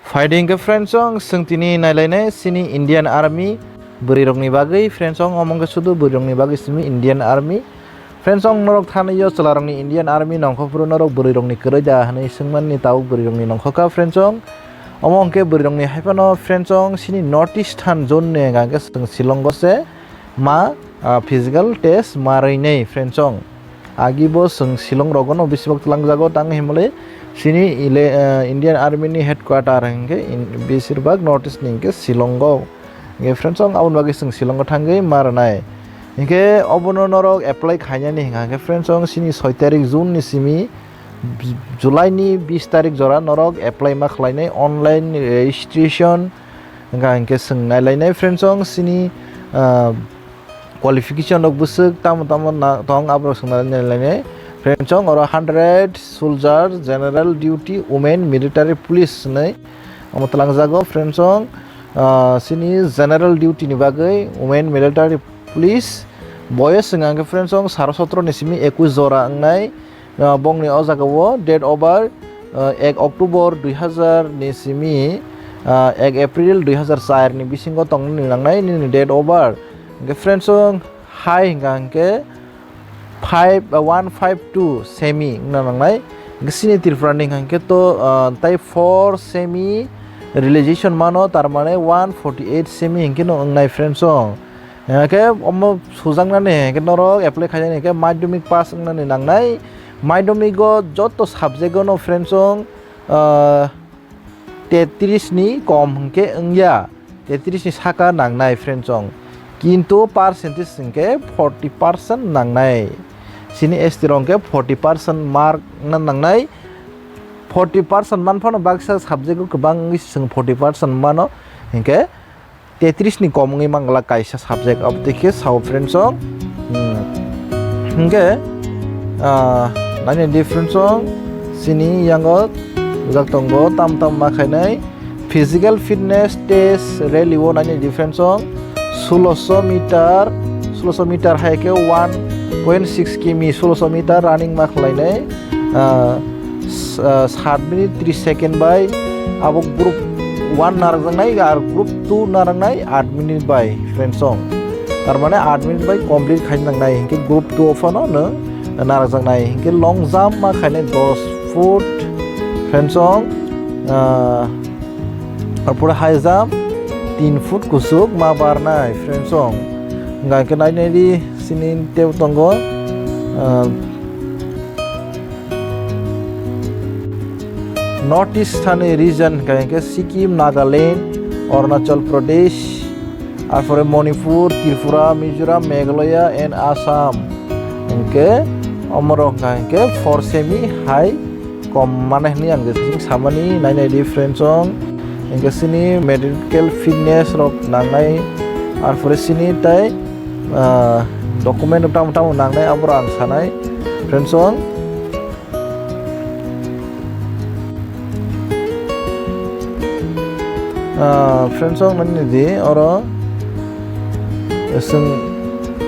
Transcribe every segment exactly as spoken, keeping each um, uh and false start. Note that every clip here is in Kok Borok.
Phaidi hwnkhe friends song, chwng tini nailainai chini Indian Army bwrwi rokni bagwi. Friends song, omo hwnkhe sudu bwrwi rokni bagwi simi Indian Army. Friends song, norok thani yo chwla rokni Indian Army nongkho phuru norok bwrwi rokni kwrwi da hwnwi swngmani tabuk bwrwi rokni nongkho kha friends song. Omo hwnkhe bwrwi rokni hai phano friends song, chini North Eastern zone ni hwnkha hwnkhe chwng Shillong o se ma, ah, physical test ma rwinai friends song. Agi bo chwng Shillong rogo no besibak twlangjago, tang himlai chini ile, ah, Indian Army ni headquarter hwnkhe in, besibak North East ni hwnkhe Shillong o. Hwnkhe friends song, aboni bagwi chwng Shillong o thangwi ma rwnai. Hwnkhe obono norok apply khainani hwnkha hwnkhe friends song, chini soi tarik June ni simi July ni bis tarik jora norok apply ma khlainai, online registration hwnkha hwnkhe chwng nailainai friends song, chini, ah, qualification rok bwswk tamo tamo na tong, aborok swngna nailainai. Friends song, oro hundred soldier, general duty, women, military, police hinwi omo twlangjago friends song. Ah, chini general duty ni bagwi women, military, police boyes hwnkha hwnkhe friends song, saro sotro ni simi ekwis jora wngnai. Ah, bongni o jaga o date of birth, ah, ek October dui hazar ni simi, ah, ek April dui hazar char ni bisingo tongmani nangnai nini date of birth. Hwnkhe friends song, hai hwnkha hwnkhe five, ah, one five two semi wngna nangnai. Hwnkhe chini Tripura ni hwnkha hwnkhe to, ah, tai four semi realization mano, tar mane one forty eight semi hwnkhe no wngnai friends song. Hwnkhe omo sujaknani hwnkhe norok apply khainani hwnkhe madhyamik pass wngnani nangnai. Madhyamik o joto subject o no friends song, ah, tetris ni kom hwnkhe wngya, tetris ni saka nangnai friends song. Kintu percentage hwnkhe forty percent nangnai. Chini S T rok hwnkhe forty percent mark wngna nangnai. Forty percent man phano baksa subject o kwbang wngwi se chwng forty percent mano, hwnkhe tetris ni kom wngwi mangla kaisa subject, abo tei khe sao friends song. Hmm. Hwnkhe, ah, nani di friends song, chini yango jak tongo tam tam ma khainai physical fitness test rally o nani di friends song, sulosho meter, sulosho meter hai khe one point six kimi, sulosho meter running ma khlainai. Ah, s-, ah, sat minute tris second bai abo group one narwkjaknai, ar group two narwknai aat minute bai, friends song. Tar mane aat minute bai complete khaina nangnai, hinkhe group two o phano nwng narwkjaknai. Hinkhe long jump ma khainai dos foot, friends song. Ah, arpore high jump tin foot kuchuk ma barnai, friends song. Hwnkhe nainai di, chini tebo tongo, ah, North East thani region hwnkha hwnkhe Sikkim, Nagaland, Arunachal Pradesh, arpore Manipur, Tripura, Mizoram, Meghalaya and Assam. Hwnkhe omorok hwnkha hwnkhe four semi hai kom mane hinwi ang jesing samani nainai di friends song. Hwnkhe chini medical fitness rok nangnai, arpore chini tai, ah, document tamo tamo nangnai, aboro ang sanai, friends song. Ah, friends song, nani di oro chwng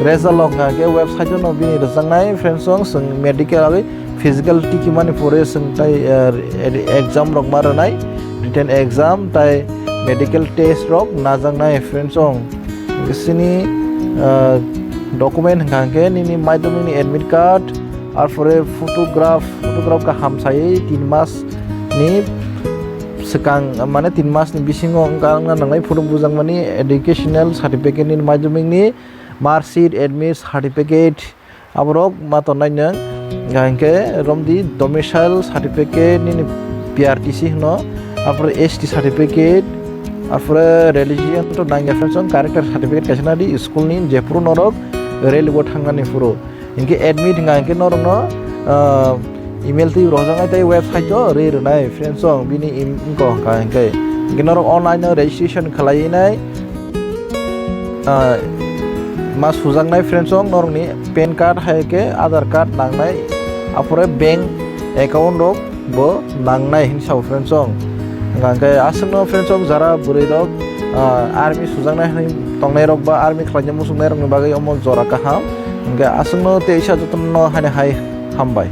result rok hwnkha khe website o no bini rwjaknai, friends song, chwng medical abo physical tikimani pore chwng tai, ah, exam rok ma rwnai, written exam tai medical test rok najaknai, friends song. Chini, ah, document hwnkha khe nini madhyamik ni admit card, arpore photograph, photograph kaham sai tin mas ni swkang, mane tin mas ni bisingo wngkha wngna nangnai photo bujakmani, educational certificate ni madhyamik ni mark sheet, admit certificate, aborok ma tongnai nwng. Hinkhe romdi domicile certificate nini P R T C hwno, arpore S T certificate, arpore religion to nangya friends song, character certificate kaisa nadi school ni jephuru norok rally o thangnani phuru. Hinkhe admit hwnka hinkhe norokno, ah, email twi rohorjaknai tei website o rwi rwnai, friends song, bini im-, wngkha hinkhe. Hinkhe norok online o registration khlaiwi nai, ah, ma sujaknai, friends song, norokni pan card hai khe Aadhaar card nangnai, arpore bank account rok bo nangnai hinwi sao, friends song. Hwnka hinkhe aswkno, friends song, jara bwrwi rok, ah, army sujaknai hinwi tongnai rok ba army khlaina muchungnai rokni bagwi omo jora kaham. Hinkhe aswkno teisa jotono haino hai hambai.